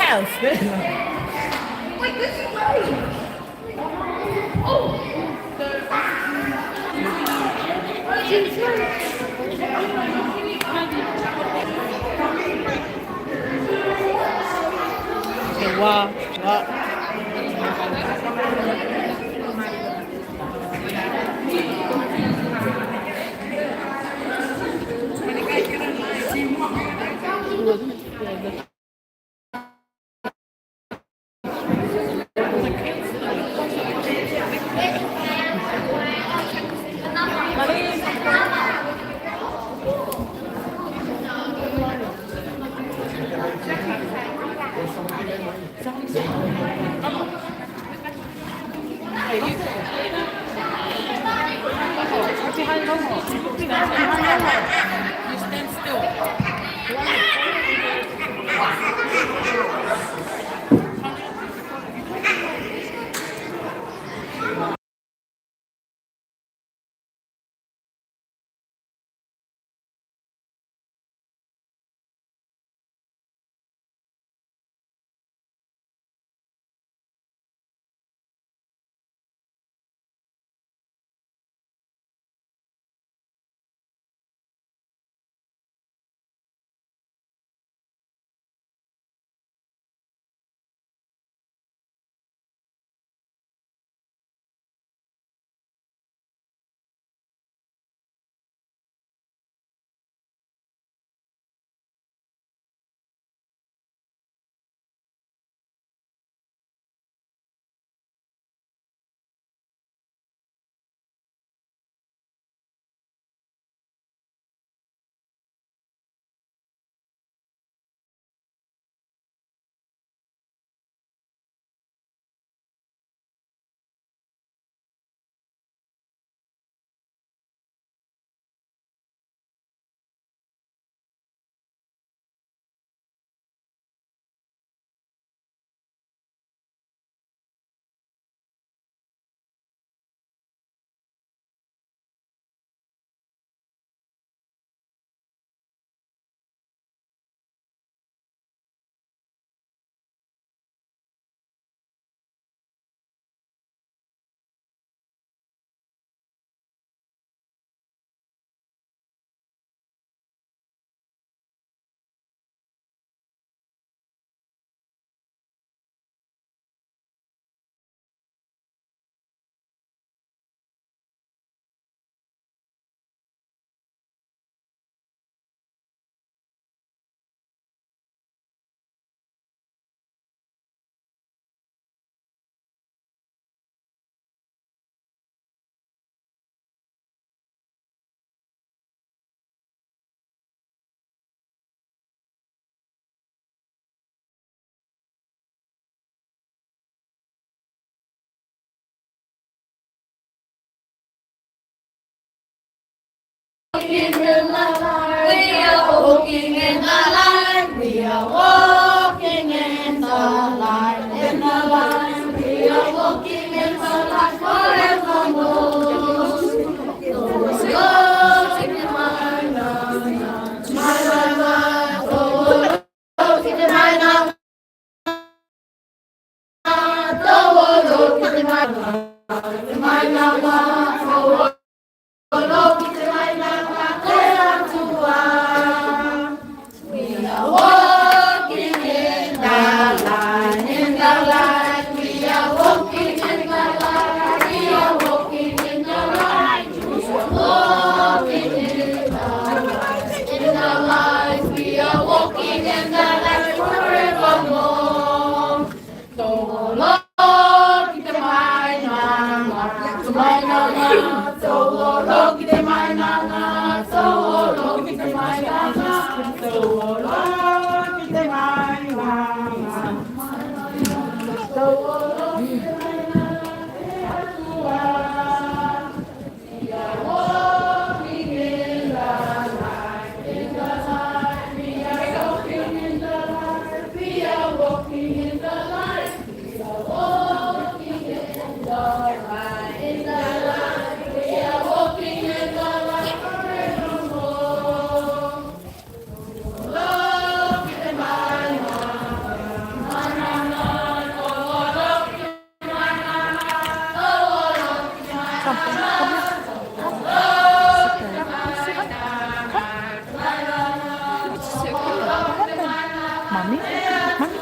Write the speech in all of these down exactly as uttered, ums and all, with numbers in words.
Yes. Wait, this is right. Oh. Wow. Wow. You stand still. We are walking in the light. We are walking in the light. In the light. We are walking in the light forevermore. We are walking in the light, in the light. We are walking in the light. We are walking in the light. We are walking in the light. In the light. We are walking in the light forevermore. Tokolo ki te mainaga, mainaga, tokolo ki te mainaga, tokolo ki te mainaga, tokolo ki te mainaga, tokolo ki te mainaga, te Atua. Mami? Mami?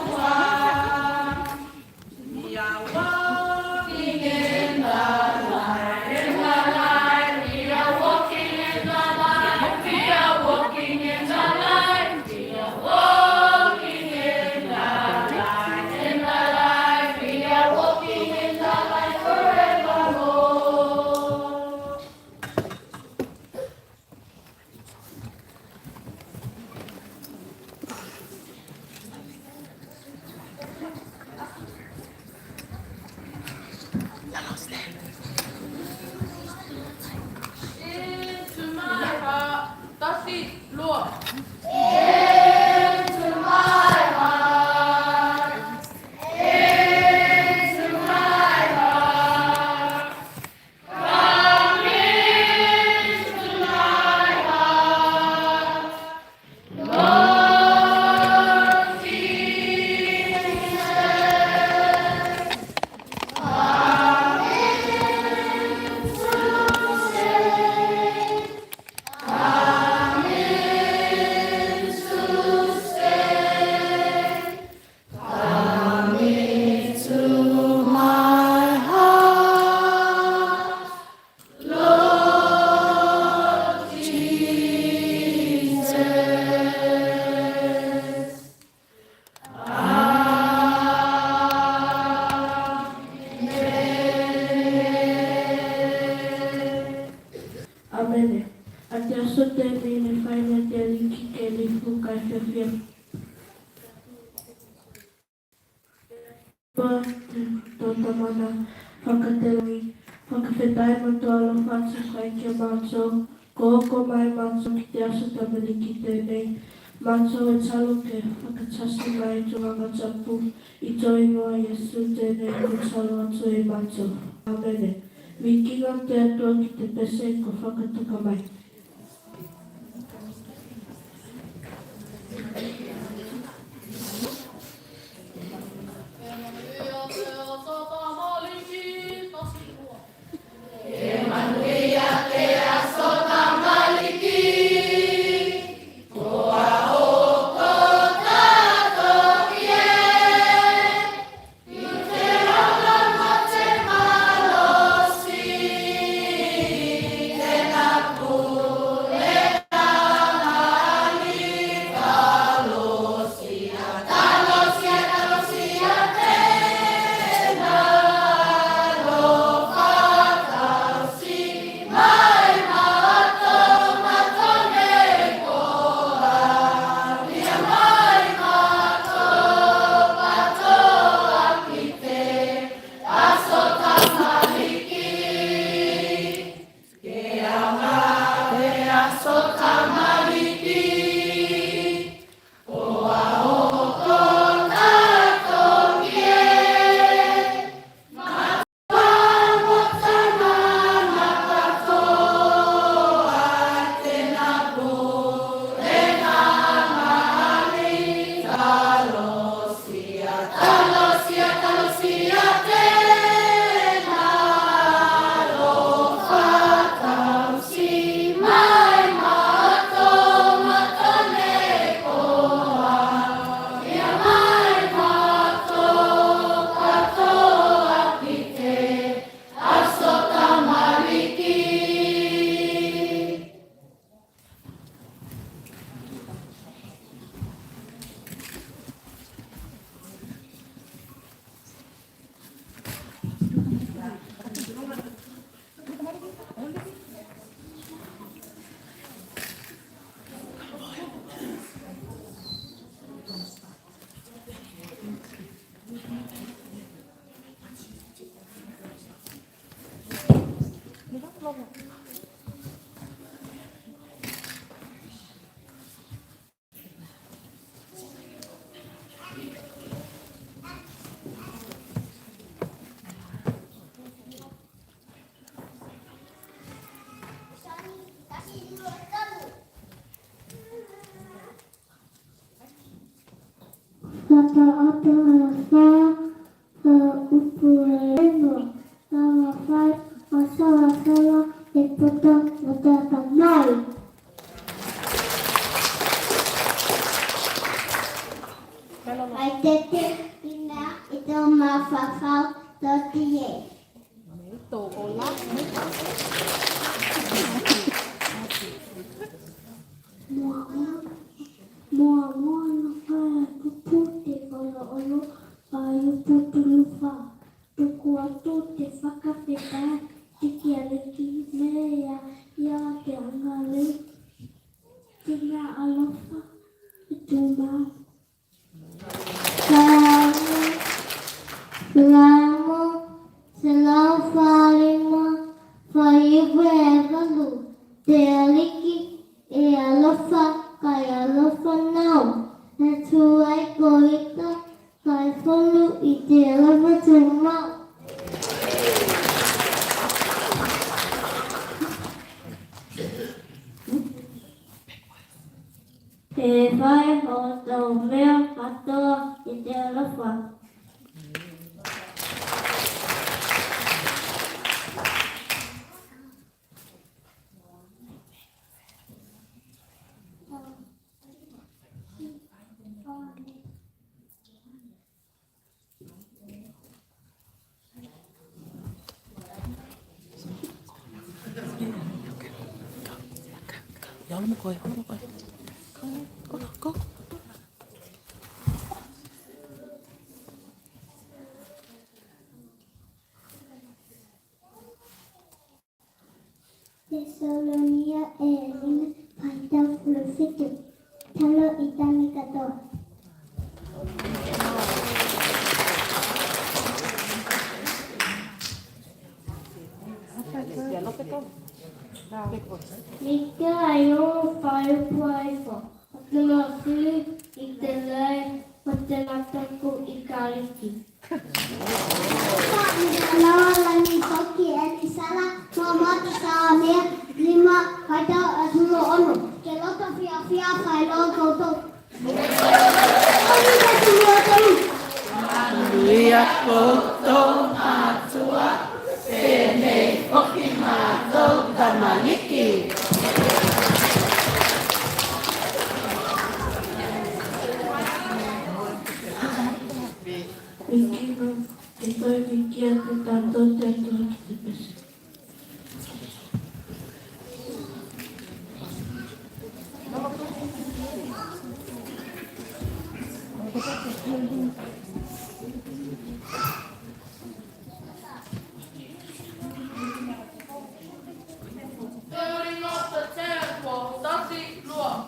Into my heart. Tasi loa. Into my heart. Into my heart. Come into my heart, Lord Jesus. Come in to stay. Come in to stay. Come into my heart, Lord Jesus. Amen. Amen. A te aso tenei ne fai ne te Aliki ke lifu kae fiafia. Ko te Tamana fakatelagi, fakafetai mo te alofa atu ki a matou, ko oko mai matou ki te aso tamaliki tenei, matou e talo ke fakatasi mai i tou Agaga Tapu, i te igoa o Iesu tenei ko talo atu ei matou. Amene. Vikiga te Atua ki te pese ko fakatoka mai. Fakaʻapaʻapa, fakaupu e leva, lava fai, o salasala e pota mo te atamai. Tete i mea i tou mafaufau, toti e. Muamua, muamua na fai atu pu te falaolo, fai upu tulufa. Tuku atu te fakafetai ki te Aliki me ia, ia te agalelei, te mea alofa i tumau. Salamo, Salamo selau fā lima, fuaiupu e valu. Te Aliki e alofa, kae alofa nau. E tuai ko ita, kae fonu i te alofa tumau. E fai hotou mea katoa i te alofa. Ia, olo mai koe, olo mai koe. Olo, go. Tesalonia e lima, fuaiupu e fitu. Talo i tami katoa. Mika e ono, fuaiupu e iva. Ko te mafuli i te lei, ko te mataku i te Aliki. Ka mea loa lagi foki e ni sala, mo mata sa mea lima, faitau e sefulu ono. Ke loto fiafia fai loa koutou. Manuia koutou matua, penei foki matou tamaliki. Thank you. Te toe kikia te tatou te Atua ki te pese. Building up the temple, tasi, lua.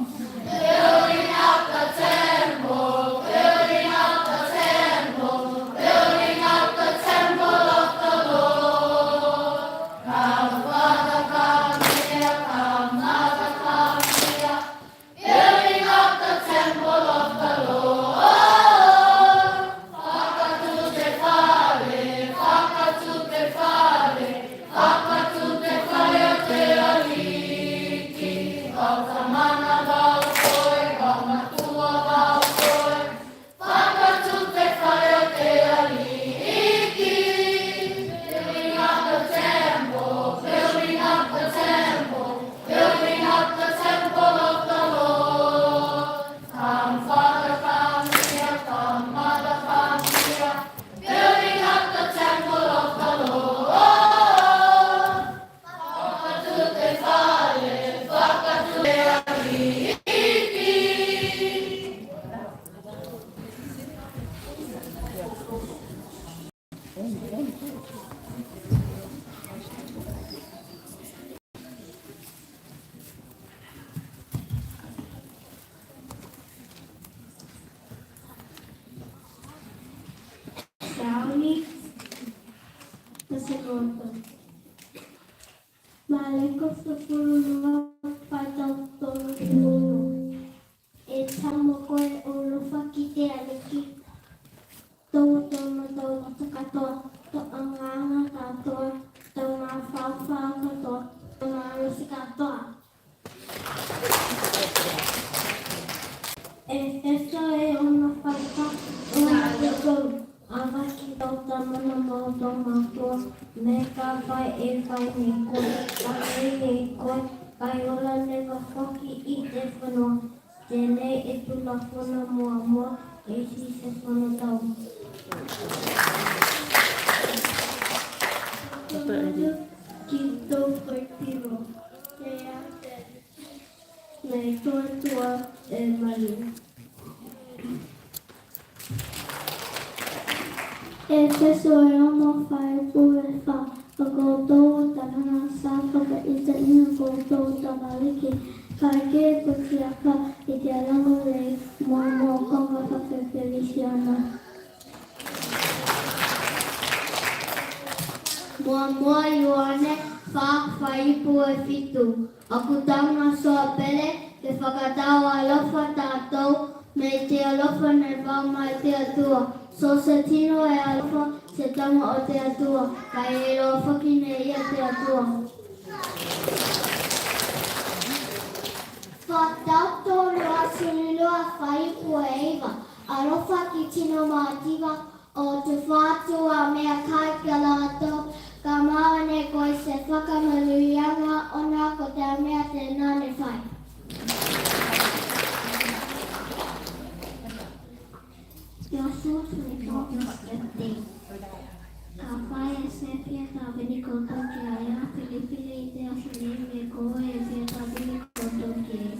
Building up the temple, building up the temple, building up the temple of the Lord. Come, Father, come here, come, Mother, come here. Building up the temple of the Lord. Fakatutefale, fakatutefale, fakatutefale o te Aliki. Vau tamana, vau koe, vau matua, vau koe. Fakatutefale o te Aliki. Building up the temple, building up the temple, building up the temple of the Lord. Come, Father, come here, come, Mother, come here. Building up the temple of the Lord. Fakatutefale, fakatutefale. Sauni, pese koutou. Maleko sefulu lua, faitau tolu ki te ono. E tau mo koe alofa ki te Aliki, tou, tou matou loto katoa, tou agaga katoa, tou mafaufau katoa, tou malosi katoa. Efeso e ono, faitau ono ki te tolu. Ava ki tou Tamana mo tou Matua, me kafai e fai ne koe, kae lei ei koe, kae ola leva foki i te fonua. Tenei e tulafono muamua e Sisefono Tau. Tulafono ki tou faitino. Te ate nei toetua e malu. Efeso e ono fuaiupu e fa. Ko koutou o tamana, sa fakaita ne koutou tamaliki, kae ke putiaka i te loto lei mo, mo koga fakaKerisiano. Muamua Ioane fa fuaiupu e fitu. Aku taugasoa pele, ke fakatau alofa tatou, me te alofa ne vau mai te Atua. So se tino e alofa, se tama o te Atua, kae iloa foki ne ia te Atua. Fa Tautolu e sefulu lua fuaiupu e iva. Alofa ki tino mativa, o tufa atu a meakai ki a latou, ka maua ne koe se fakamanuiaga, ona ko te mea tena ne fai. Iosua sefulu fitolu. Kafai e se fia tavini koutou ki a ia, filifili i te aso nei me ko e fia tavini koutou ki ei.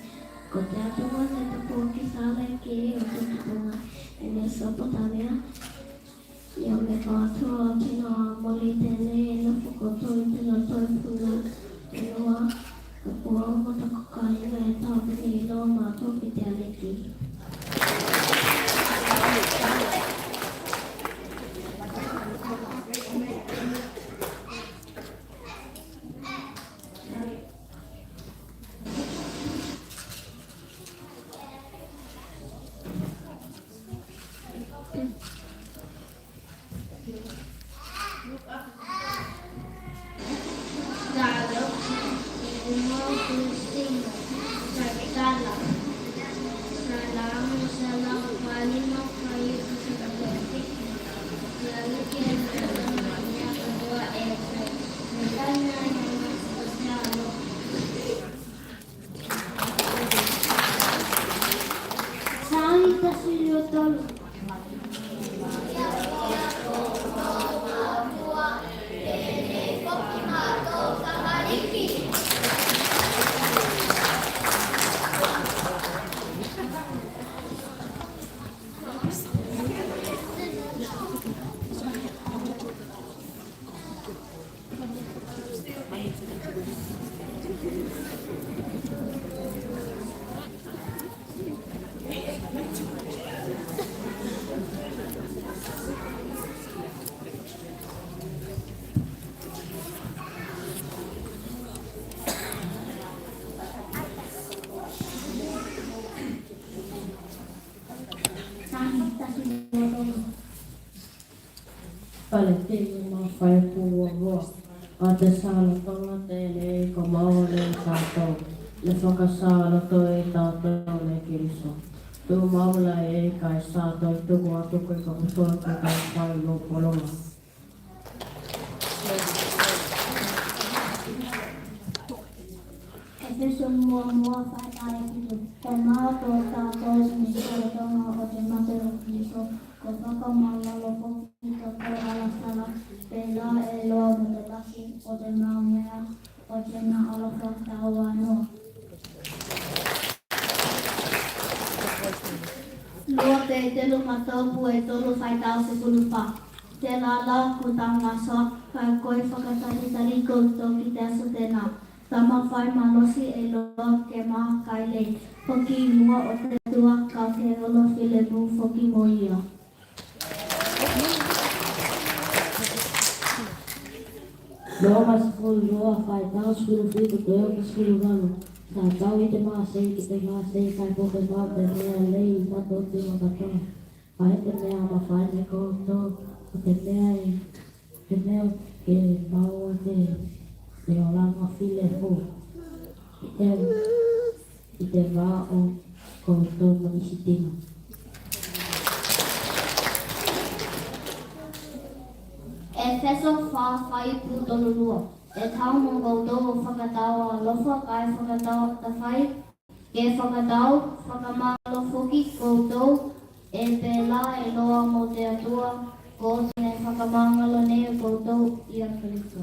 Ko te Atua ne tapuaki Sala ki ei o te tupuga i Mesopotamia. Ia me ko Atua o kina Amoli tenei e nofo koutou i tena toefunua, e lua, kae ko au mo taku kaina e tavini loa matou ki te Aliki. Sami tasi lua tolu. Faletiu e ono fuaiupu e lua. A te sa lotoga tenei ko maua ne tatou, ne fakasa loto ei tatou ne Keliso. Tumau la ei kae sa toe tuku atu koe ka putoa ke kae fai mo pologa. Efeso muamua fuaiupu e fitu. Ko maua ko tatou ne se lotoga o te mate o Keliso, ko fakamagalo foki ki tatou agasala, pelā e iloa mo te taki o te maumea o tena alofa taua noa. Lua Petelu mataupu e tolu fuaiupu sefulu fa. Tela la ko taugasoa, kae koi fakatalitali koutou ki te aso tena. Tama fai malosi e iloa ke makai lei, foki i mua o te Atua, kae ke olo filemu foki mo ia. Loma sefulu lua fuaiupu sefulu fitu ki te sefulu valu. Tatau i te masei ki te masei, kae ko te mau te mea lei i matou tino katoa. Kae te mea mafai ne koutou, ko te mea e, te mea ke maua te, te olaga filemu i te, i te va o koutou manisi tino. Efeso fa fuaiupu tolu lua. E tau mo koutou o fakatau alofa, kae fakatau atafai, Ke fakatau, fakamagalo foki koutou, e pelā eiloa mo te Atua, ko oti ne fakamagalo nei koutou ia Keliso.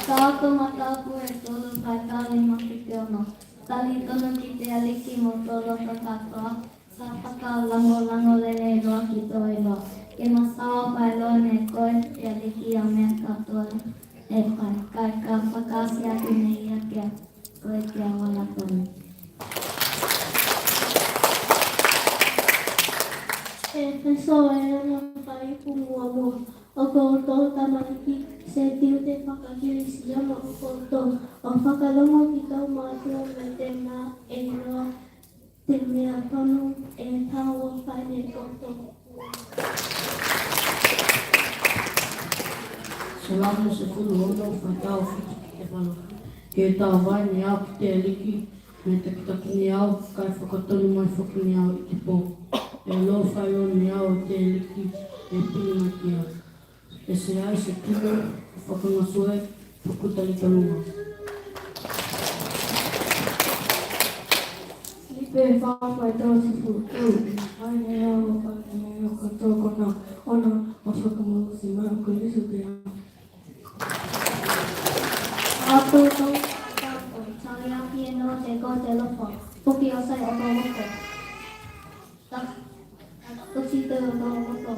Tatou mataku e tolu, faitau lima ki te ono. Talitonu ki te Aliki mo tou loto katoa, sa fakalagolago lelei loa ki tou iloa. Ke masaua faeloa ne koe te Aliki a mea katoa e fai, kae ka fakaasi atu ne ia ki a koe te auala tonu. Efeso e ono, fuaiupu muamua. O koutou tamaliki, se tiute faka-Kelisiano o koutou, o fakalogo ki tou matua me tenā eiloa te mea tonu e tau o fai ne koutou. Salamo sefulu ono, faitau fitu ki te valu. Ke tavae ne au ki te Aliki, me takitaki ne au, kae fakatonu mai foki ne au i te po. E iloa faeloa ne au o te Aliki e pili mai ki au. E seai se tino o fakagasue, paku talitonuga. Filipi e fa, faitau sefulu tolu. Mafai ne au o fai ne au katoa konā, ona o fakamalosi mai o Keliso ki au. A koutou, sa liaki ena te koe te alofa, foki o sai o tou loto. Tasi te loto.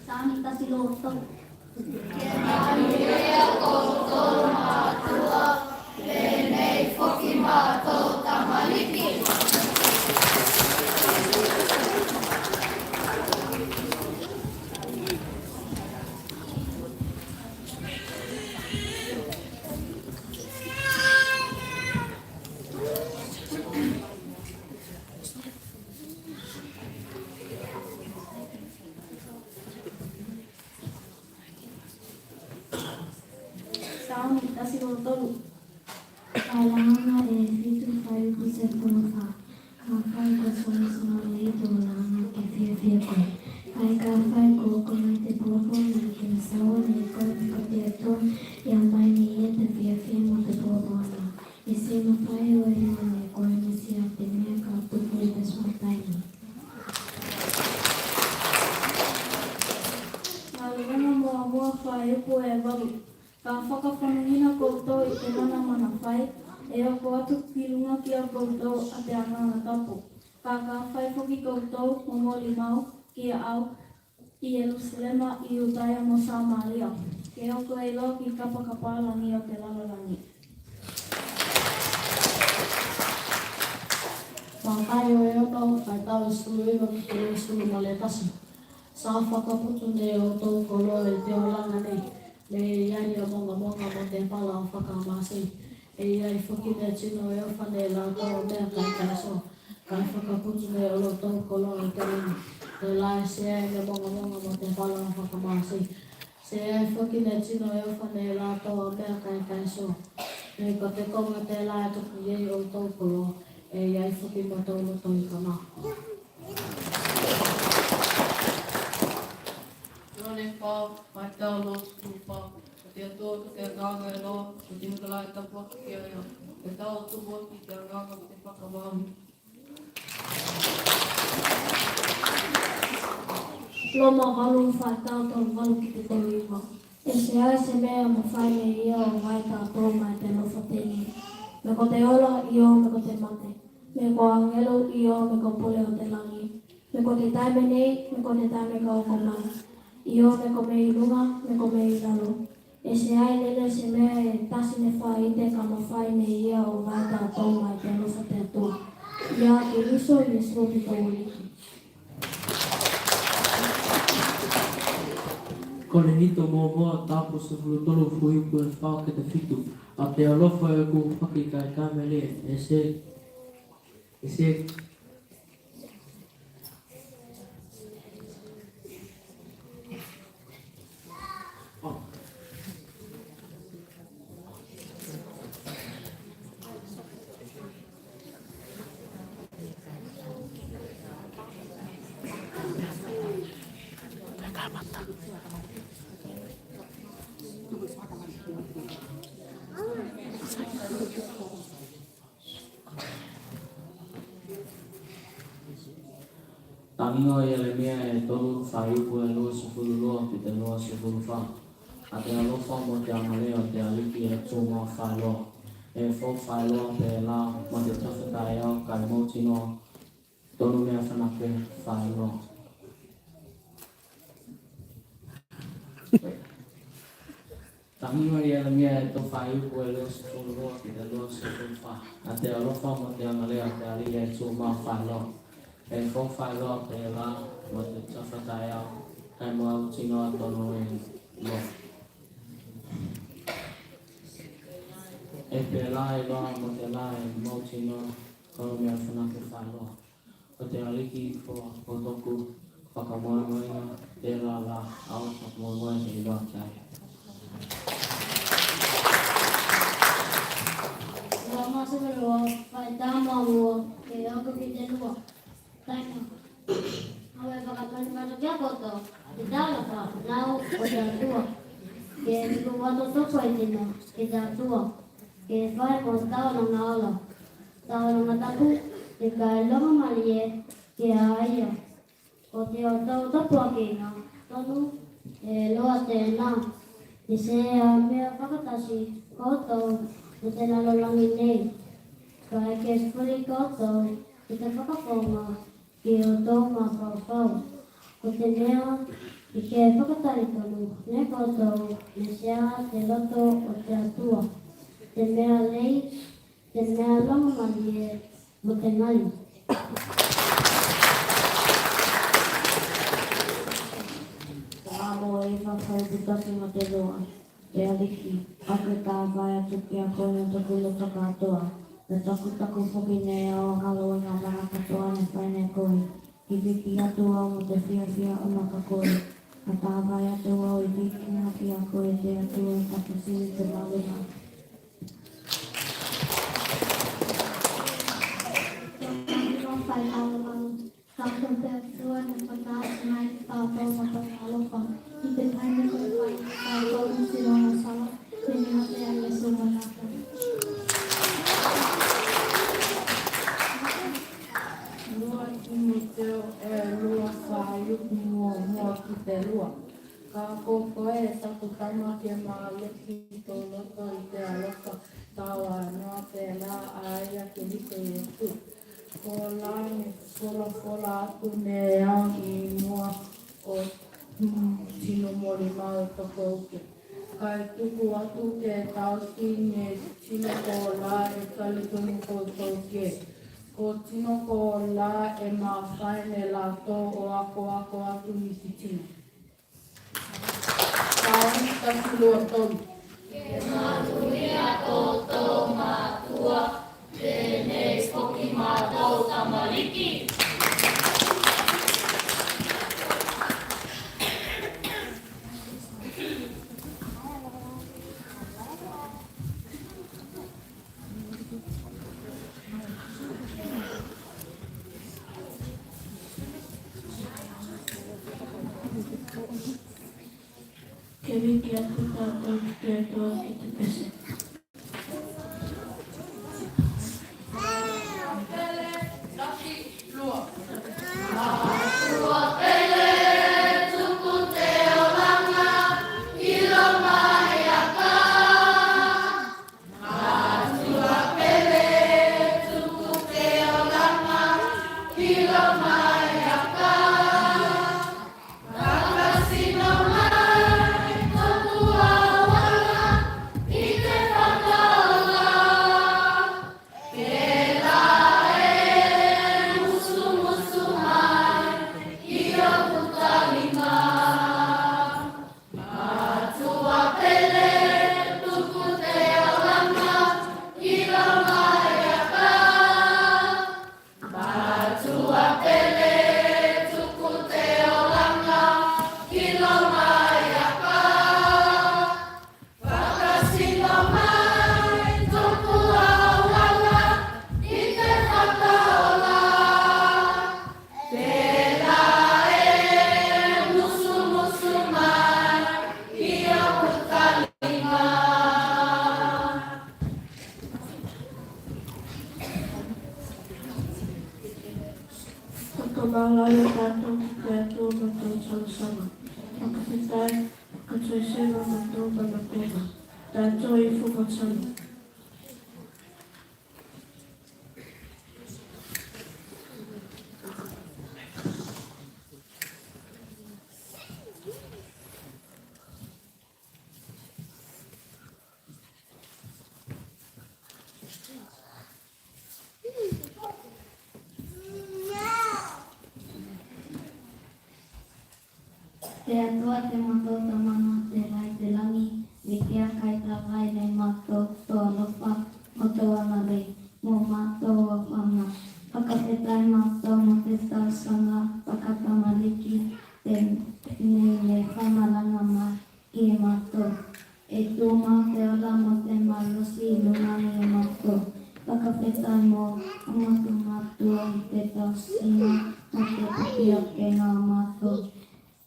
Sami tasi loto. Sami tasi loto tolu. Failagaga e fitu, fuaiupu sefulu fa. Kafai ko se isi mea e tulaga ke fiafia koe. Kae kafai ko oko mai te puapuaga ke masaua ne koe me ko te Atua, ia mai ne ia te fiafia mo te puapuaga. E se mafai o e iloa ne koe me se a te mea ka tupu i te suā taimi. Galuega muamua, fuaiupu e valu. Ka fakafanugina koutou i te mana manafai, e oko atu ki luga ki a koutou a te Agaga Tapu. Ka, kafai foki koutou mo molimau ki a au i Ielusalema, i Iutaia mo Samalia, ke oko eiloa ki kapakapalagi o te lalolagi. Mataio e ono, faitau sefulu iva ki te sefulu ma le tasi. Sa fakaputu ne outou koloa i te olaga nei, me e iai a mogamoga mo te pala o fakamasi. E iai foki ne tino e ofa ne latou o mea kaikaiso. Kae fakaputu ne olotou koloa i te lagi, telā e seai ne mogamoga mo te pala o fakamasi. Seai foki ne tino e ofa ne latou o mea kaikaiso. Me ko te koga telā e tuku i ei outou koloa, e iai foki mo tou loto i konā. Ioane e fa, faitau lua sefulu fa. Ko te Atua ko te Agaga e loa, ko te Nikolai e tapuaki ki a ia. E tau tumu ki te agaga mo te fakamaoni. Loma valu, faitau tolu valu ki te tolu iva. E seai se mea e mafai ne ia o vae tatou mai te alofa tenei. Me ko te ola, io, me ko te mate. Me ko agelu, io, me ko pule o te lagi. Me ko te taimi nei, me ko te taimi ka oko mai. Io, me ko mea i luga, me ko mea i lalo. E seai lele se mea e tasi ne faite ka mafai ne ia o vae tatou mai te alofa o te Atua. Ia Keliso Iesu te tou Aliki. Kolinito muamua, tapu sefulu tolu, fuaiupu e fa ki te fitu. A te alofa e kufaki kae kamele, e se, e se. Tagiga o Ieremia e tolu, fuaiupu e luasefulu lua ki te luasefulu fa. A te alofa mo te agalelei o te Aliki e tu ma faeloa. E fou faeloa pelā mo te tafa taeao, kae mautinoa tonu mea fanake faeloa. Tagiga o Ieremia e tolu, fuaiupu e luasefulu lua ki te luasefulu fa. A te alofa mo te agalelei o te Aliki e tu ma faeloa. E fou faeloa pelā mo te tafa taeao, kae mautinoa tonu eiloa. E pelā eiloa mo telā e mautinoa tonu mea fanake faeloa. Ko te Aliki ko, ko toku fakamoemoega, telā la au fakamoemoe eiloa ki a ia. Roma sefulu lua, fuaiupu muamua ki te lua. Taina. Au e fakamanumanu ki a koutou, te talofa, nau o te Atua. Ke tuku atu toku tino ki te Atua, ke fai mo taulaga ola. Taulaga tapu, te kailoga malie ki a ia. Ko te outou tapuakiga tonu eiloa tenā. Te sea mea fakatasi koutou mo te lalolagi nei. Kae ke fuli koutou ki te fakafoga ki outou mafaufau. Ko te mea e ke fakatalitonu ne koutou me sea te loto o te Atua, te mea lei, te mea logomalie mo te gali. Samoa iva, fuaiupu tasi mo te lua. Te Aliki, au ke tavae atu ki a koe mo toku loto katoa, mo toku taku foki ne au a galuega mana katoa ne fai ne koe. Ke viki atu au mo te fiafia o maka koe. Ka tavae atu au i vikiga ki a koe, te Atua e tapasili te maluga. Kae ko te Atua ne fakaasi mai ki a koutou mo tona alofa, ki te taimi ko fai ki a koutou mo tino agasala, tenā te Iesu Keriso. Lua Timoteo e lua, fuaiupu muamua ki te lua. Kae ko koe, e taku tama, ke maluki tou loto i te alofa, tauanoa telā a ia Keliso Iesu. Kolā ne folafola atu ne au i mua o, mm, tino molimau tokouke. Kae tuku atu ke tausi ne tino kolā e talitonu koutou ki ei. Ko tino kolā e mafai ne latou o akoako atu i te tino. Sauni tasi, lua, tolu. Ke manuia koutou matua, penei foki matou tamaliki. Ke viki atu tatou ki te Atua ki te pese. Fakamālō tatou ki te Atua mo tona talosaga. Fakafetai, fakatoesega mo tona manakoga. Tatou ifo mo talo. Te Atua te motou Tamana tela i te lagi, vikia kae tavae ne matou, tou alofa mo tou agalei mo matou o fana. Fakafetai matou mo te talosaga fakatamaliki tenei ne fakamalaga mai ki a matou. E tu mai te ola mo te malosi i luga i a matou. Fakafetai mo a matou matua i te tausiga mo te pukia ke a matou.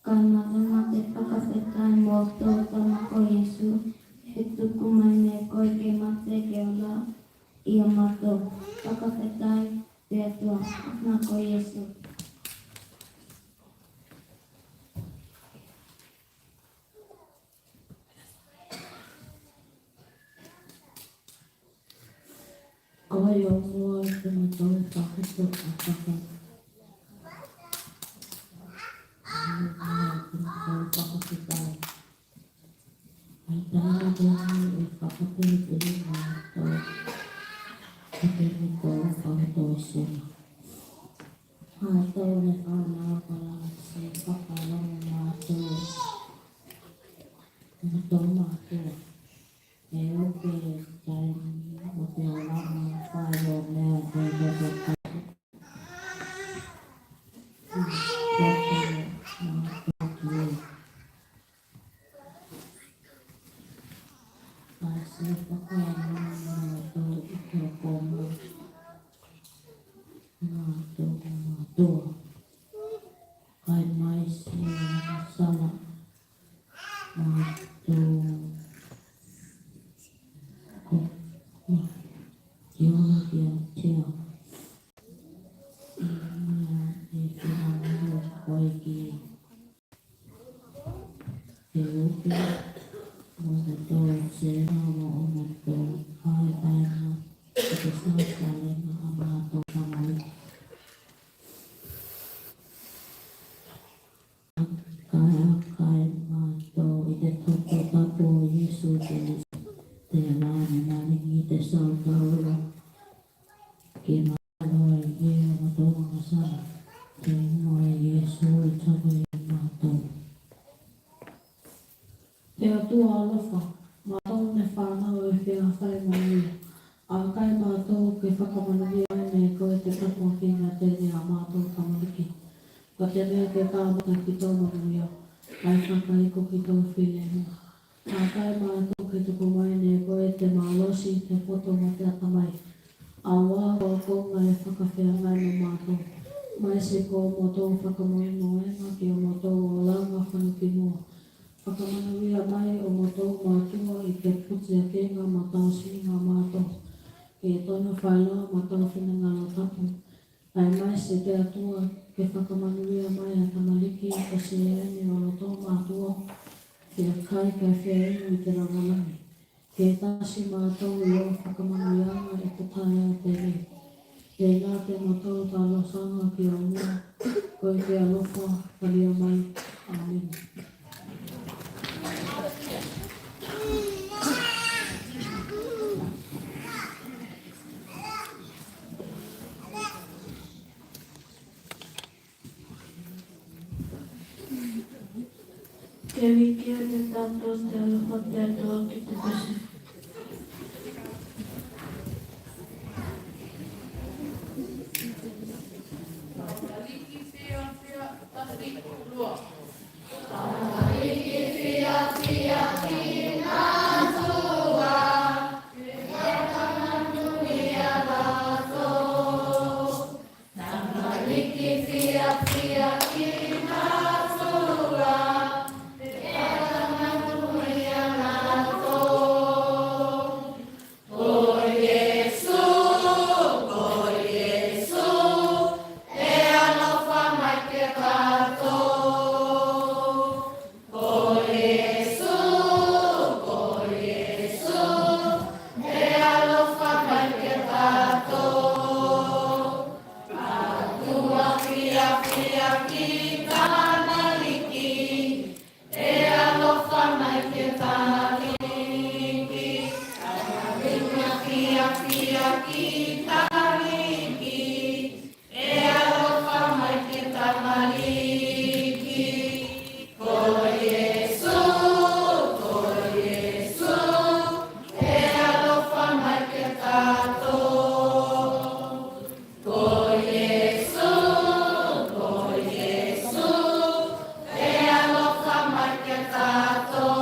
Kae matou te fakafetai mo tou Tama ko Iesu, e tuku mai ne koe ke mate ke ola i a matou. Fakafetai te Atua, na ko Iesu. Kae o mua te motou fakatu a faka. Te motou fakafetai. Ai tana tonu e fakapelipeli matou. Ko te motou fakatu sena. Matou ne fanau kala se fakalogo matou. Matou matou. E uke taimi o te olaga fai o mea te motou. Kae maise sala matou ko teologia tea. Ia e finagalo koe ki te uke mo matou sena mo matou faefaega i te sausauga a matou tamaliki. Kae a kai matou i te toto tapu o Iesu Keliso, te Lami Maligi, te Sautaula. Ke malo e ia matou agasala, te igoa o Iesu e talo i matou. Te Atua alofa, matou ne fanau e fia fai manuia. A kai matou ke fakamanuia mai ne koe te tapuakiga tenei a matou tamaliki. Ko te mea ke kamata ki tou manuia, kae fakaiku ki tou filemu. A kai matou ke tuku mai ne koe te malosi, te poto mo te atamai. Auā ko koga e fakafeagai mo matou. Maise ko motou fakamoemoega ki o motou olaga fano ki mua. Fakamanuia mai o motou matua i te putiakiga mo tausiga a matou. Ke tonu fai loa mo tou finagalo tapu. Kae maise te Atua ke fakamanuia mai a tamaliki ko Siaeni o loto matua. Fia kai kae fia inu i te lalolagi. Ke tasi matou i o fakamanuiaga i te taeao tenei. Tenā te motou talosaga ki a mua, ko te alofa, talia mai. Amene. Te viki ane tatou te alofa te Atua ki te pese. fiafia ki te Aliki, e alofa mai ki te tamaliki. Ko Iesu, ko Iesu, e alofa mai ki a tatou. Ko Iesu, ko Iesu, e alofa mai ki a tatou.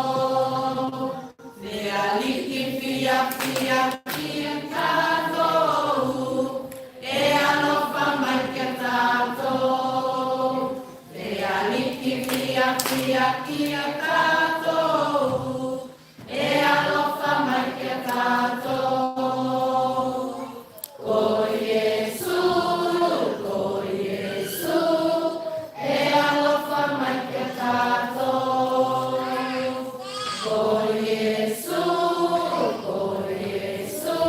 Te Aliki fiafia ki a tatou, e alofa mai ki a tatou. Te Aliki fiafia ki a tatou, e alofa mai ki a tatou. Ko Iesu, ko Iesu, e alofa mai ki a tatou. Ko Iesu, ko Iesu,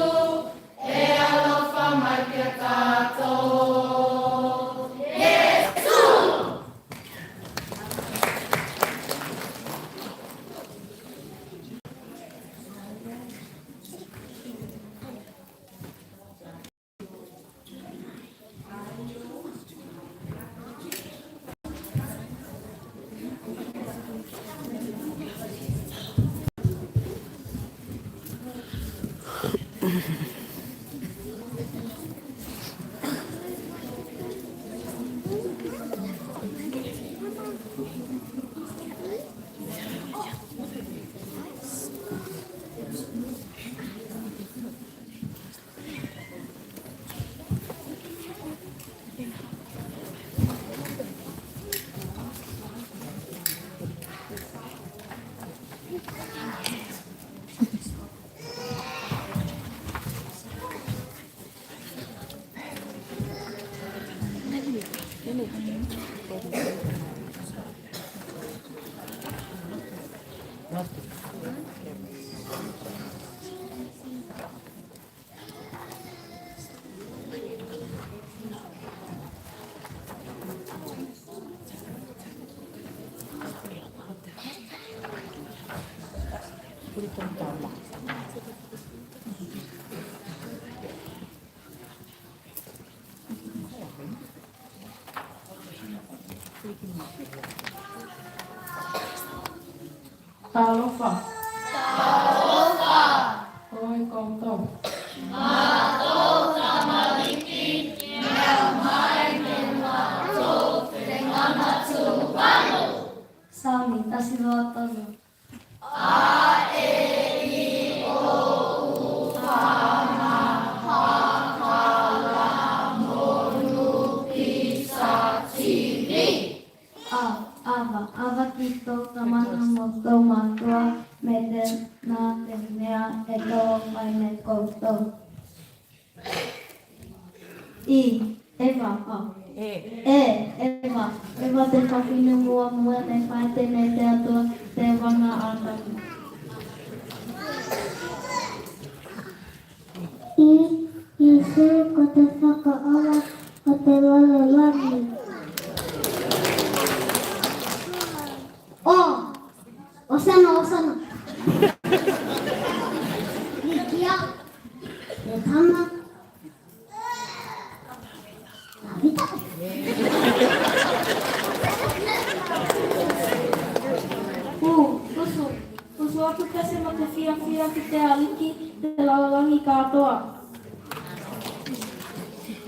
e alofa mai ki a tatou. Iesu! Talofa. Talofa. Oi koutou. Matou tamaliki, e aumai ne matou te gana Tuvalu. Saami tasi, lua, tolu. A, e, i, o, u, fa, ga, ha, ka, la, mo, nu, pi, sa, ti, vi. A, ava, ava ki tou tamana mo tou matua, me tenā te mea e tō mai ne koutou. I, eva, a. E. E, eva, eva te fafine muamua ne faite ne te Atua te vaga Atamu. I, Iesu ko te fakaola o te lalolagi. O, osana, osana. Likia, te tama. U, usu, usu aku pese mo te fiafia ki te Aliki, te lalolagi katoa.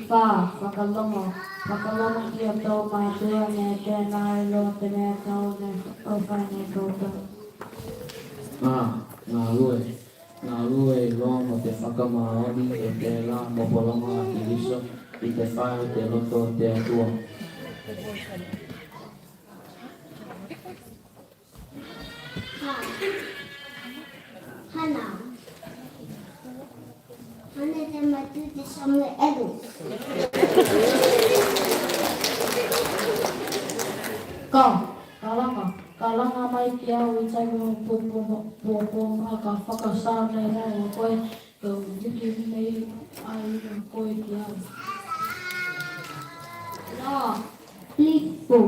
Fa, fakalogo, fakalogo ki a tou matua, me tenā eiloa te mea tau ne o fai ne koutou. A, galue, galue eiloa mo te fakamaoni e telā mo pologa a Keliso i te fai o te loto o te Atua. Hana. Hana te matu te Samuelu. Ka, kalaga, kalaga mai ki au i taimi o puapuaga ka fakasao nei mai o koe, kau viki nei ai o koe ki au. La. Lipu.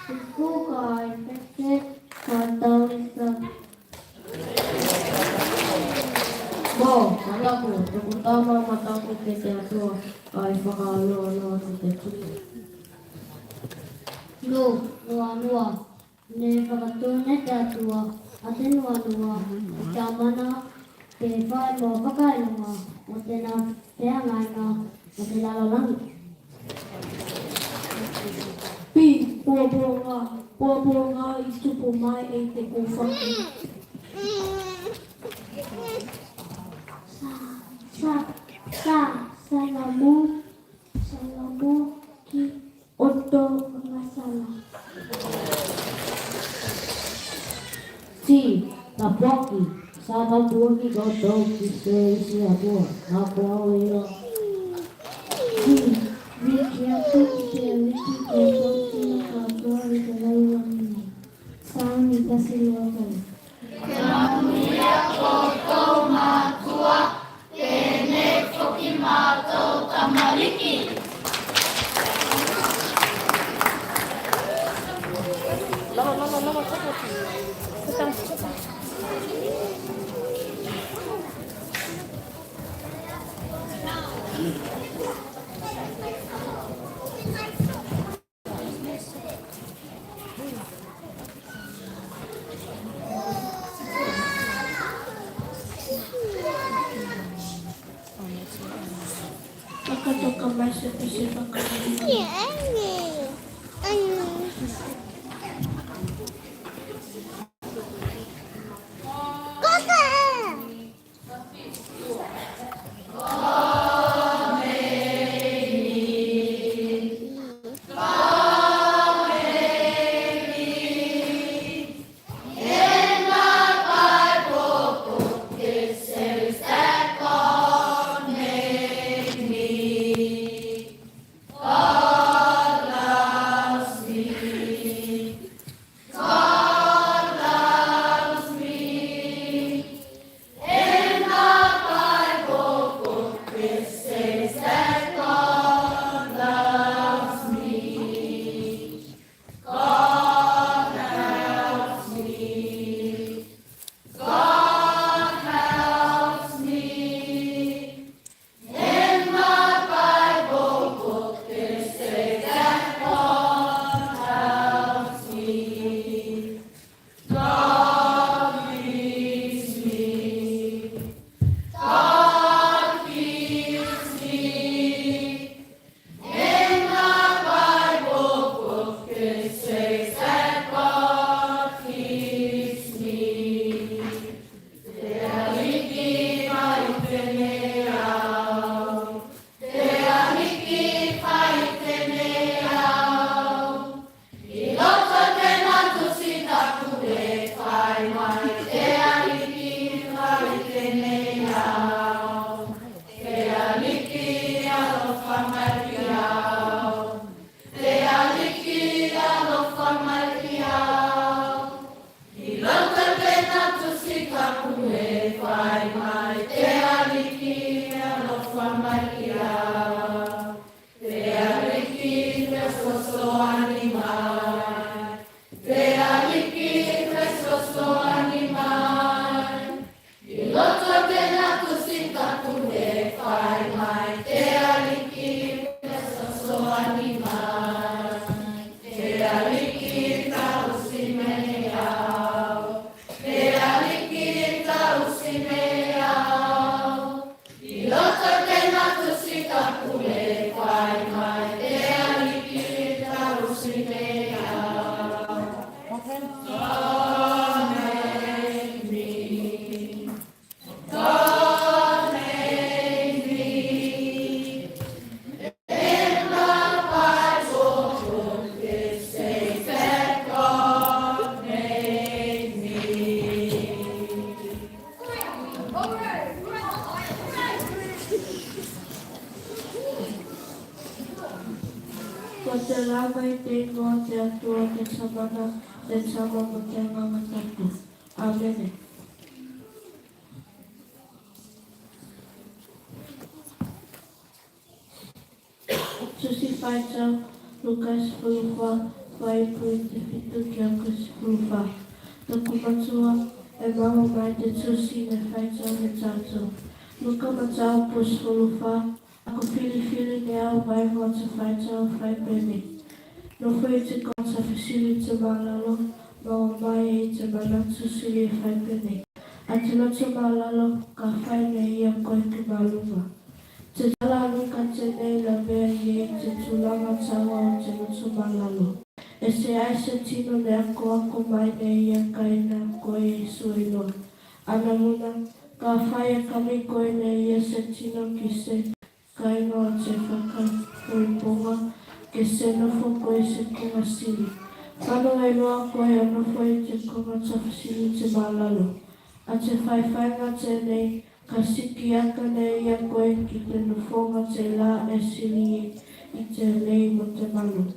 Lipu ka ai pese ka tau i sa. Mo, ka Taku, toku tama mataku ki te Atua, kae fakaaloalo atu te tupe. Nuanua, ne fakatu ne te Atua a te nuanua o te Tamana ke fai mo fakailoga o tena feagaiga o te lalolagi. P, puapuaga, puapuaga i tupu mai ei te kufaki. Sa, sa, sa, salamo, salamo ki otou agasala. T, tapuaki, sa tapuaki koutou ki se isi atua, na ko au io. G, viki atu ki te Aliki koutou tino katoa i te lalolagi. Sauni tasi lua tolu. Te manuia koutou matua, tenei foki matou tamaliki. Fakatoka mai se pese fakamolemole. Ko te lava i te igoa o te Atua, te Tamana, te Tama mo te Agaga Tapu. Amene. Tusi faitau, Luka sefulu fā, fuaiupu e fitu ki a sefulu fā. Toku matua, e maua mai te tusi ne faitau ne tatou. Luka, mataupu sefulu fa. A ko filifili ne au vaega o te faitau e fai penei: Nofo i te koga tafasili i te malalo, maua mai ei te manatu sili e fai penei: A te loto malalo, kafai ne ia koe ke maluga. Te tala a Luka tenei e lavea i ei te tulaga taua o te loto malalo. E seai se tino ne akoako mai ne ia kae ina koe e sue loa. Ana muna, kafai e kami koe ne ia se tino ki se kaina o te fakaipoipoga ke se nofo koe i se koga sili. Fano eiloa koe o nofo i te koga tafasili i te malalo. A te faifaiga tenei ka siki aka ne ia koe ki te nofoga tela e sili i te lei mo te malu.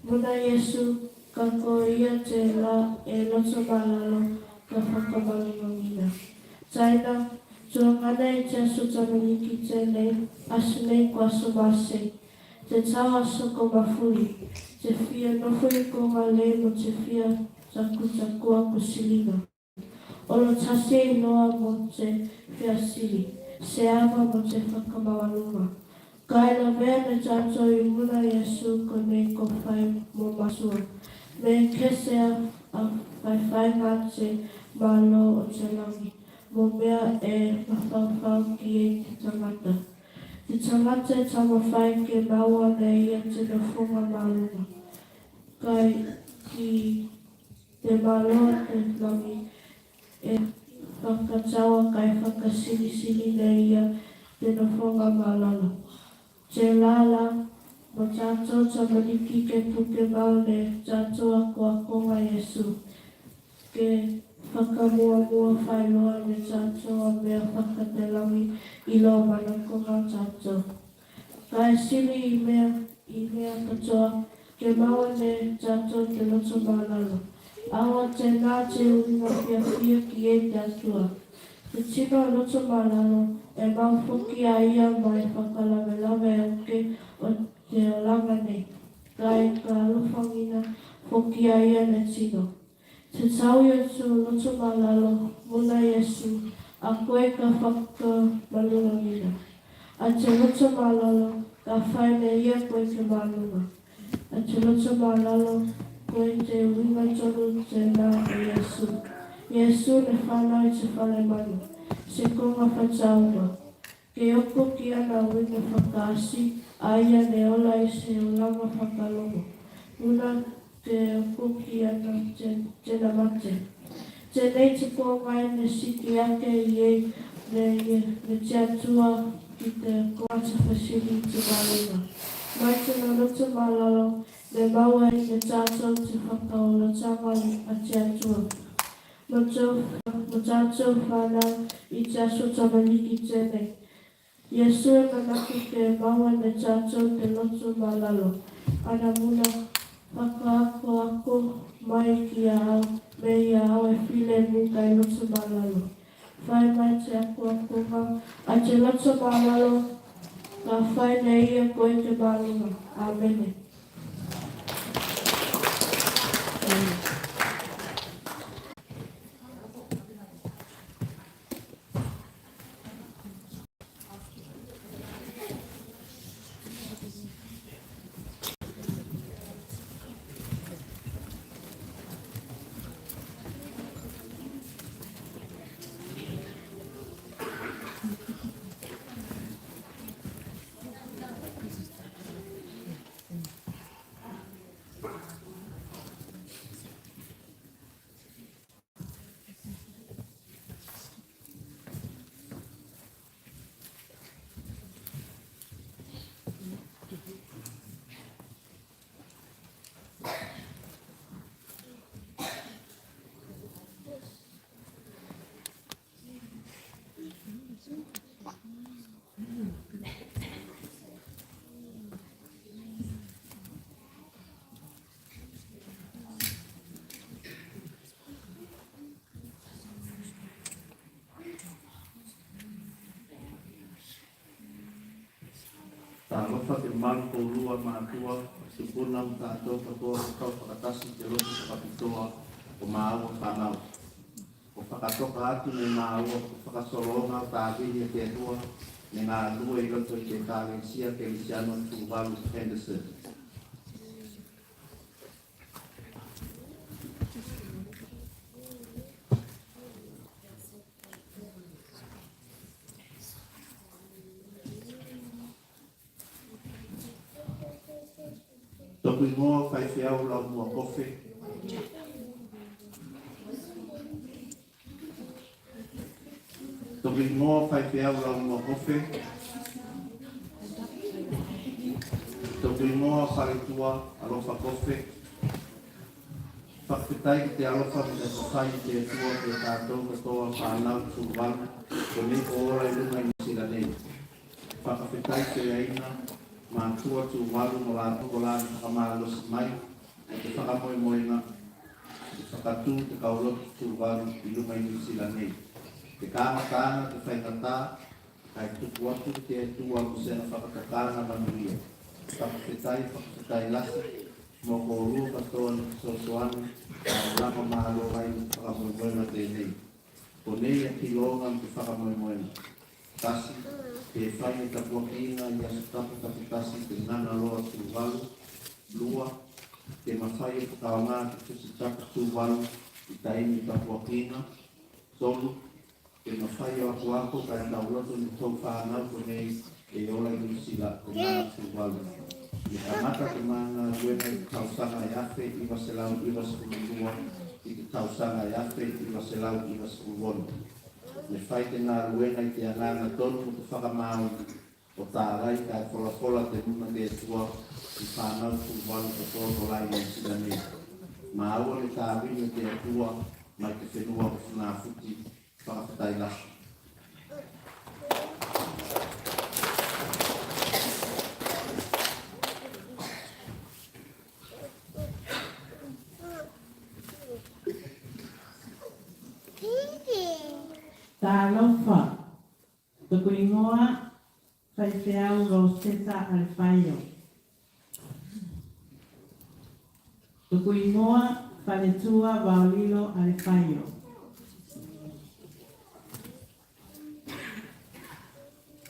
Muna Iesu, ka ko ia tela e loto malalo ka fakamalugagina. Taina, tuagane i te aso tamaliki tenei, aso nei ko aso masei. Te tau aso ko mafuli, te fia nofo i koga lei mo te fia takutakua ko siliga. Olo tasi eiloa mo te fia sili, se ava mo te fakamaualuga. Kae lavea ne tatou i muna Iesu konei ko fai mo matua. Me kese a, a faifaiga a te malo o te lagi mo mea e mafaufau ki ei te tagata. Te tagata e taumafai ke maua ne ia te nofoga maluga. Kae ki te malo o te lagi e fakataua kae fakasilisili ne ia te nofoga malalo. Tela la, mo tatou tamaliki ke puke mau ne tatou akoakoga a Iesu, ke fakamuamua faeloa ne tatou a mea fakatelagi i lo manakoga a tatou. Kae sili i mea, i mea katoa, ke maua ne tatou te loto malalo. Aua tena te uiga fiafia ki ei te Atua. Te tino loto malalo e mau foki a ia mai fakalavelave uke o te olaga nei, kae ka alofagina foki a ia ne tino. Te taui o te loto malalo, muna Iesu, a koe ka fakamalugagina. A te loto malalo, kafai ne ia koe ke maluga. A te loto malalo, ko te uiga tonu tena o Iesu. Iesu ne fanau i te fale manu, se koga fakatauga. Ke oko ki ana uiga fakaasi, a ia ne ola i se olaga fakalogo. Muna ke oko ki ana te, tena mate. Tenei te pogai ne siki ake i ei ne, ne te Atua ki te koga tafasili i te maluga. Mai tena loto malalo, ne maua ei ne tatou te fakaolataga a te Atua. Mo tou, mo tatou fanau i te aso tamaliki tenei. Iesu e manako ke maua ne tatou te loto malalo. Ana muna, fakaakoako mai ki a au, me i a au e filemu kae loto malalo. Fai mai te akoakoga, a te loto malalo, kafai ne ia koe ke maluga. Amene. Talofa te malu koulua matua, sipuna mo tatou katoa ko kau fakatasi te lotu fakapitoa o maua fanau. Ko fakatoka atu ne maua ko fakasologa o tavini a te Atua ne galue i loto i te Ekalesia Kelisiano Tuvalu Henderson. Toku igoa faifeau Laumua Kofe. Toku igoa faifeau Laumua Kofe. Toku igoa faletua Alofa Kofe. Fakafetai ki te alofa mo te fafai a te Atua ki a tatou katoa fanau Tuvalu konei ko ola i luga i Niu Sila nei. Fakafetai ki te aina matua Tuvalu mo latou kolā ne fakamalosi mai mo te fakamoemoega e fakatu te kaulotu Tuvalu i luga i Niu Sila nei. Te kamataga te faigata, kae tuku atu ki te Atua mo sena fakatokaga manuia. Fakafetai, fakafetai lasi mo koulua katoa ne fesoasoani kae lago malo mai mo te fakamoemoega tenei. Konei a kiloga mo te fakamoemoega. Tasi, ke fai e tapuakiga i aso tapu takitasi te gagaloa Tuvalu. Lua, ke mafai o fakaaoga te Tusi Tapu Tuvalu i taimi tapuakiga. Tolu, ke mafai o akoako kae kaulotu ne tou fanau konei e ola i Niu Sila ko gagaloa Tuvalu. Ne kamata te galuega i te tausaga e afe iva selau iva sefulu lua i te tausaga e afe iva selau iva sefulu ono. Ne fai te galuega i te agaga tonu mo te fakamaoni o talai kae folafola te muna a te Atua ki fanau Tuvalu katoa kolā i Niu Sila nei. Maua ne tavini a te Atua mai te fenua ko Funafuti. Fakafetai lasi. Talofa. Toku igoa faifeau Roseta Alefaio. Toku igoa faletua Vaolilo Alefaio.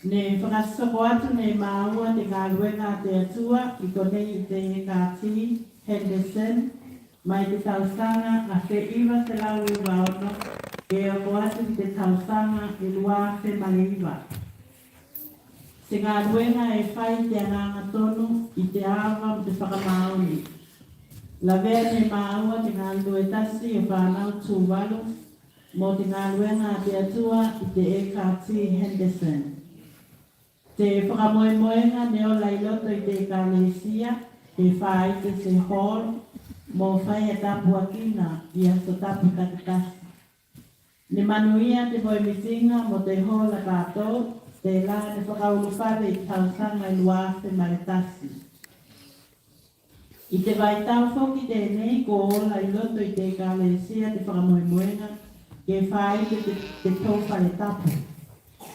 Ne fakasoko atu ne maua te galuega a te Atua i konei i te E K T Henderson mai te tausaga afe iva selau iva ono ke oko atu ki te tausaga e lua afe ma le iva. Se galuega e fai i te agaga tonu i te ava mo te fakamaoni. Lavea ne maua te galue tasi o fanau Tuvalu mo te galuega a te Atua i te E K T Henderson. Te fakamoemoega ne ola i loto i te Ekalesia ke faite se hall mo fai a tapuakiga i aso tapu takitasi. Ne manuia te moemitiga mo te hall a tatou, telā ne fakaulufale i te tausaga e lua afe ma le tasi. I te vaitau foki tenei ko ola i loto i te Ekalesia te fakamoemoega ke faite te, te tou fale tapu.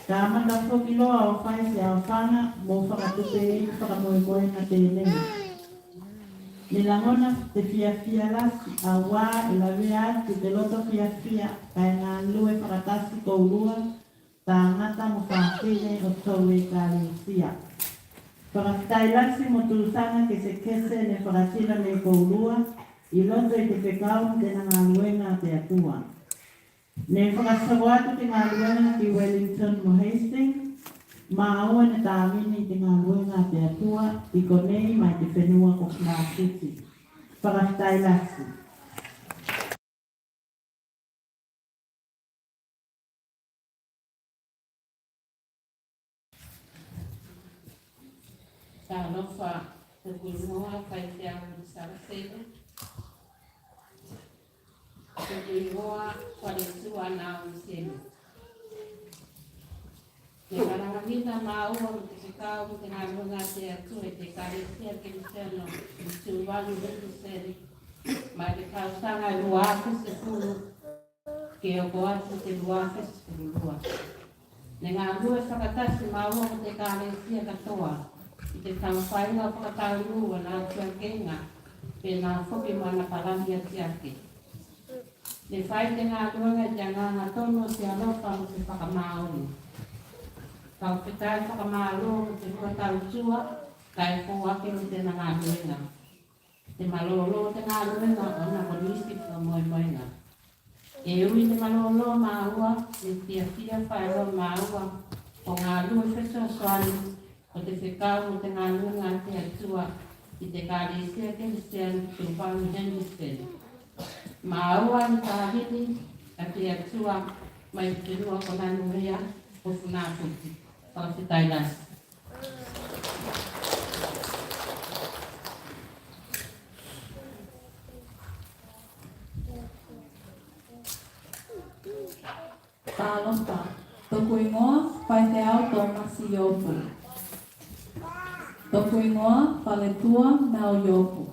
Kamata foki loa o fai se aofaga mo fakatupe i te fakamoemoega tenei. Ne lagona te fiafia lasi auā e lavea atu te loto fiafia kae galue fakatasi koulua tagata mo fafine o tou Ekalesia. Fakafetai lasi mo tusaga kesekese ne fakatino ne koulua i loto i te fekau mo tena galuega a te Atua. Ne fakasoko atu te galuega ki Wellington mo Hastings, maua ne tavini i te galuega a te Atua i konei mai te fenua ko Funafuti. Fakafetai lasi. Talofa, toku igoa faifeau Salaselu. Toku igoa faletua Naomi Selu. Ne kalagagina maua mo te fekau mo te galuega a te Atua i te Ekalesia Kelisiano Tuvalu Henderson mai te tausaga e lua afe sefulu ke oko atu te lua afe sefulu lua. Ne galue fakatasi maua mo te Ekalesia katoa i te taufaiga o fakataunu o ana atuakega penā foki mo ana palani atiake. Ne fai te galuega i te agaga tonu o te alofa mo te fakamaoni. Fakafetai fakamalo mo te lua tautua kae foaki mo tena galuega. Te malolo o te galuega ona ko nisi fakamoemoega. E ui ne malolo maua, ne fiafia faeloa maua, ko galue fesoasoani ko te fekau mo te galuega a te Atua i te Ekalesia Kerisiano Tuvalu Henderson. Maua ne tavini a te Atua mai te fenua ko Nanumea ko Funafuti. Fakafetai lasi. Talofa. Toku igoa Faifeau Tomasi Iopu. Toku igoa Faletua Mel Iopu.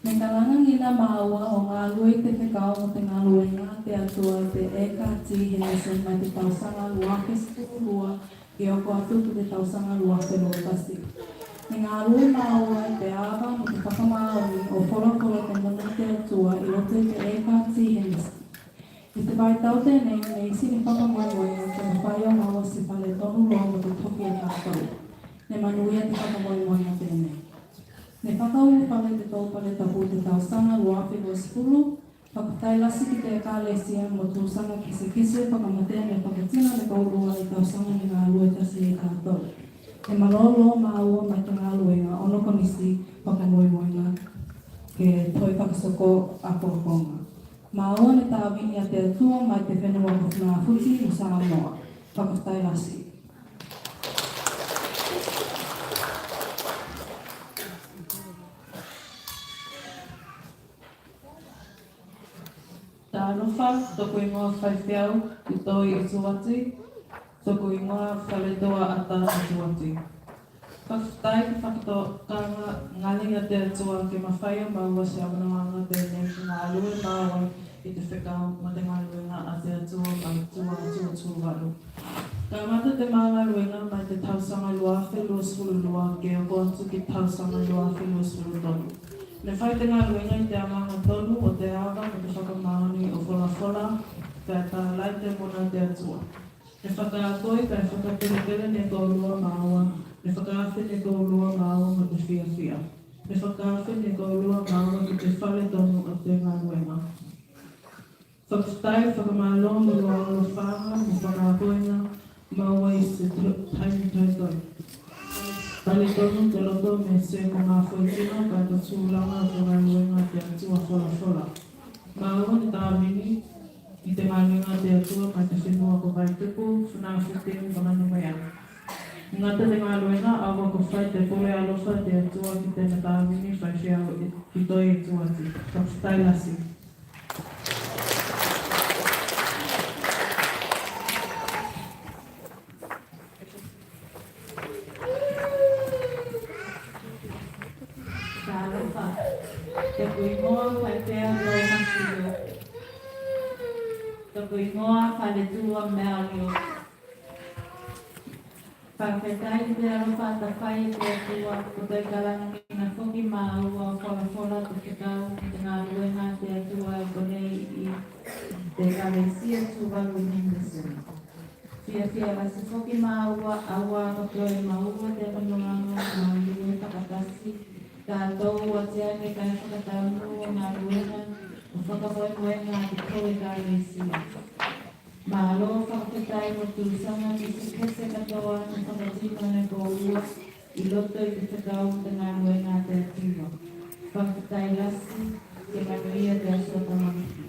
Ne kalagagina maua o galue i te fekau mo te galuega a te Atua i te E K T Henderson mai te tausaga lua afe sefulu lua ke oko atu ki te tausaga lua afe lua tasi. Ne galue maua i te ava mo te fakamaoni o folafola te muna a te Atua i loto i te E K T Henderson. I te vaitau tenei ne isi ne fakamoemoega ke mafai o maua se fale tonu loa mo te toki a tatou. Ne manuia te fakamoemoega tenei. Ne fakaulufale te tou fale tapu i te tausaga lua afe lua sefulu. Fakafetai lasi ki te Ekalesia mo tusaga kitekite fakamatea ne fakatino ne koulua i tausaga ne galue tasi ei tatou. E malolo maua mai te galuega ona ko nisi fakamoemoega ke toe fakasoko akoakoga. Maua ne tavini a te Atua mai te fenua ko Funafuti mo Samoa. Fakafetai lasi. Talofa, toku igoa Faifeau Itoi Ituati, toku igoa Faletua Ata Ituati. Fakafetai ki te fakatokaga gali a te Atua ke mafai o maua se avanoaga tenei ke galue maua i te fekau mo te galuega a te Atua mai tua atu o Tuvalu. Kamata te ma galuega mai te tausaga lua afe lua sefulu lua ke oko atu ki tausaga lua afe lua sefulu tolu. Ne fai te galuega i te agaga tonu o te ava mo te fakamaoni o folafola, kae talai te muna a te Atua. Ne fakaakoi kae fakapelepele ne koulua maua, ne fakaafe ne koulua maua mo te fiafia. Ne fakaafe ne koulua maua ki te fale tonu o te galuega. Fakafetai fakamalo mo lua alofaga mo fakaakoiga maua i se taimi toitoi. Talitonu te loto me se ko gafoitino kae ko tulaga o te galuega a te Atua folafola. Maua ne tavini i te galuega a te Atua mai te fenua ko Vaitupu, Funafuti mo Nanumea. Gata te galuega, aua ko fai te pule alofa a te Atua ki tena tavini Faifeau Itoi Ituati. Fakafetai lasi. Talofa. Toku igoa Faifeau Tomasi Iopu. Toku igoa Faletua Mel Iopu. Fakafetai te alofa atafai a te Atua, ko te kalagagina foki maua o folafola, te fekau mo te galuega a te Atua i konei i te Ekalesia Tuvalu Henderson. Fiafia lasi foki maua, aua ko toe maua te avanoaga o galue fakatasi, tatou ua teagi kae fakataunu o galuega o fakamoemoega a te tou Ekalesia. Malo fakafetai mo tusaga kitekite katoa ne fakatino ne koulua i loto i te fekau mo te galuega a te Atua. Fakafetai lasi, ke manuia te aso tamaliki.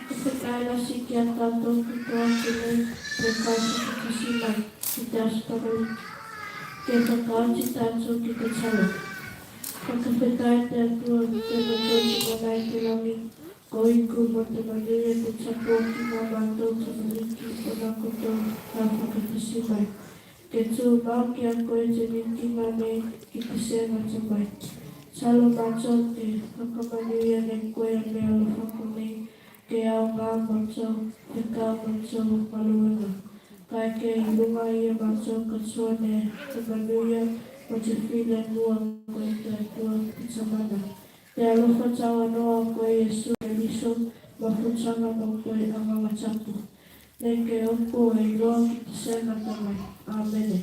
Fakafetai lasi ki a tatou katoa tenei, te fakafetai lasi mai ki te Aso Tamaliki. Ke fakaoti tatou ki te talo. Fakafetai te Atua, te Atua i te lagi, ko iku mo te manuia, te tapuaki ki a matou tamaliki ona kotou a fakatasi mai. Ke tumau ki a koe te vikiga nei ki te se gata mai. Talo matou ke fakamanuia ne koe a mea alofa konei, ke aoga matou, fekau matou galuega. Kae ke i luga i a matou katoa ne te manuia mo te filemu a koe te Atua te Tamana. Te alofa tauanoa o koe Iesu Keliso, mafutaga mo koe Agaga Tapu. Ne ke oko eiloa ki te se gata mai. Amene.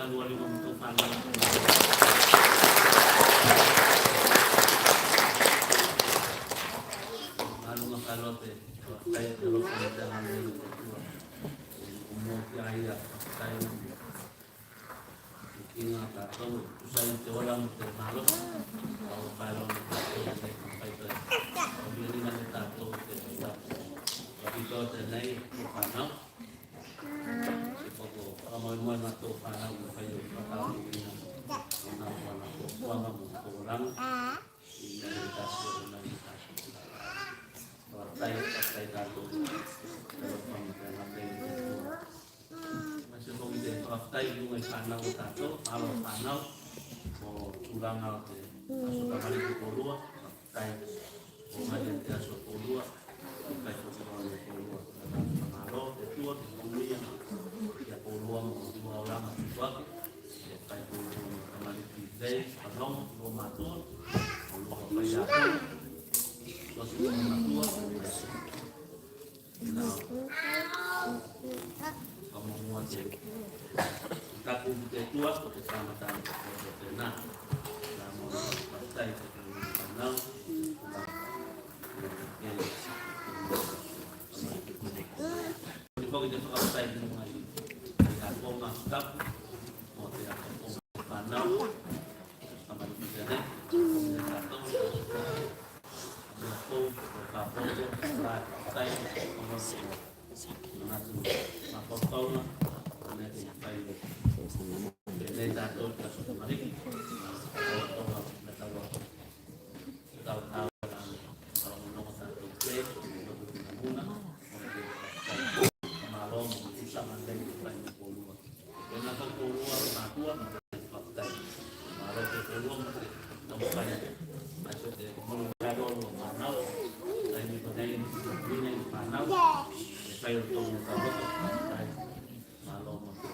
Alu alu mo tou fanau. Alu ma kalote. Fakafetai te alofa mo te agalelei o te Atua. Mo te aia fakafetai. Kiga tatou e tusa i te ola mo te malosi. Au fai loa mo tatou e nei fai fai. Au vili nei tatou te fai. Fakafetai tenei o fanau. Te fakamoemoe matou fanau mo fai o fakatauina o nau fanau ko kuaga mo ko lagi. I nei tatou, i nei tatou. Fakafetai, fakafetai tatou. Te alofa mo te agalelei o te Atua. Maise foki te fakafetai i luga i fanau o tatou, alo fanau, o tulaga o te aso tamaliki koulua, fakafetai. O mai te aso koulua, fakafetai foki loa i koulua. Malo te Atua ke kumuia ia koulua mo tua olaga tutuake. Fakafetai koulua mo tamaliki lei, fanogo, koulua matua, koulua faiako, koulua matua. Nā, ka mo mua te taku te tua ko te tama tama ko te tena. Nā mo na patai te tena nau. Ko te foki te fakapatai ki mai. Ka ko ma taku mo te ako ko ma nau. Ka mai ki te ne. Ka tau. Tena ka koulua matua mo te fakafetai. Malo te koulua mo te tautai. Aso te mono kalo o fanau. Taimi konei mo te fanau. E fai o tou mo tau fakafetai. Malo mo te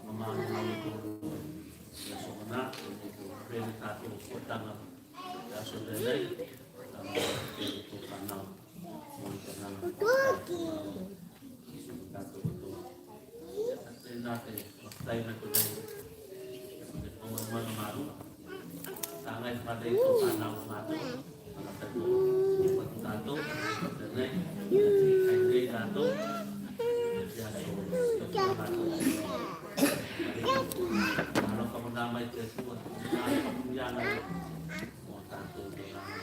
mama mo te koulua. Ia so kona, mo te pene tatou o taga. Ia so tenei, tama te fanau. Mo te fanau. Tena te fakafetai mai konei. Te fakamoemoe malua. Tagai fale i tou fanau matou. Tatou, tatou, tenei, tenei tatou. Ia so, ia so tatou. Alofa mo na mai te Atua. Alofa mo na mai. Mo tatou te fanau.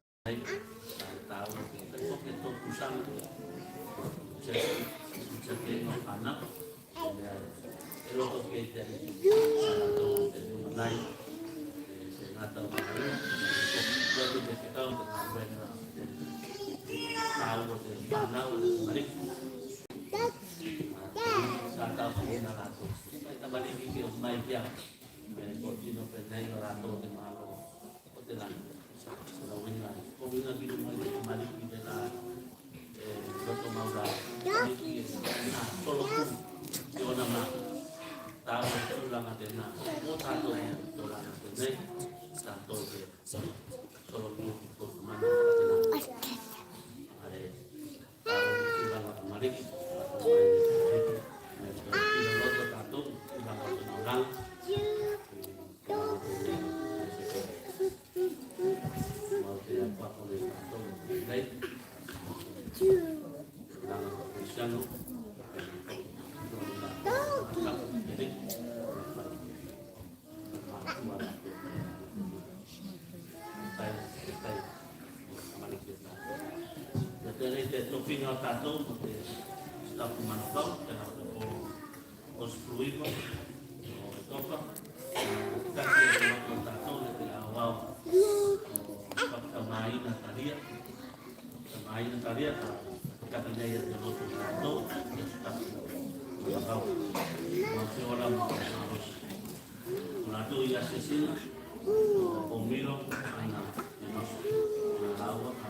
Ko te lagi. Ko uiga, ko uiga ki luga i te tamaliki tena, e, loto mau la, tamaliki e, na, solo tu, te ona ma, tau e tulaga tena, o tatou e, tulaga tenei, tatou e, solo tu, ko tamaliki tena. Ae, Ia tenei te tofiga o tatou mo te staff manukau, tena ko Osfuluiva o Tofa. Taki e te loto o tatou ne te aoao o Fakatamaina Talia. Tamaina Talia ka taki nei a te loto o tatou te staff manukau. Mo te ola mo te malosi. Ko latou i asiasiga o Milo ana e masu. Ana aua ka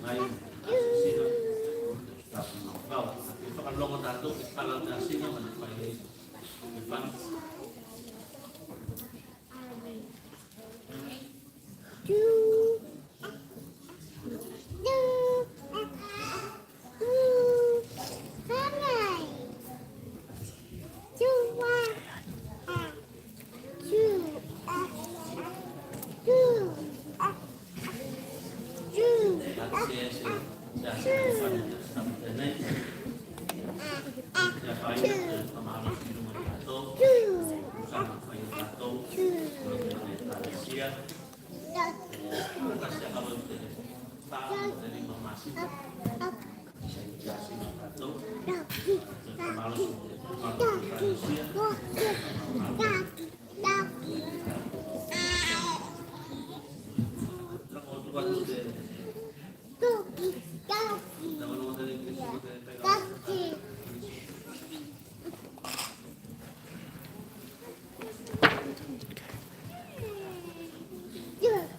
mai asiasiga o te staff manukau. Ke fakalogo tatou ke kala te asiga ma te fai ei. Ke fana.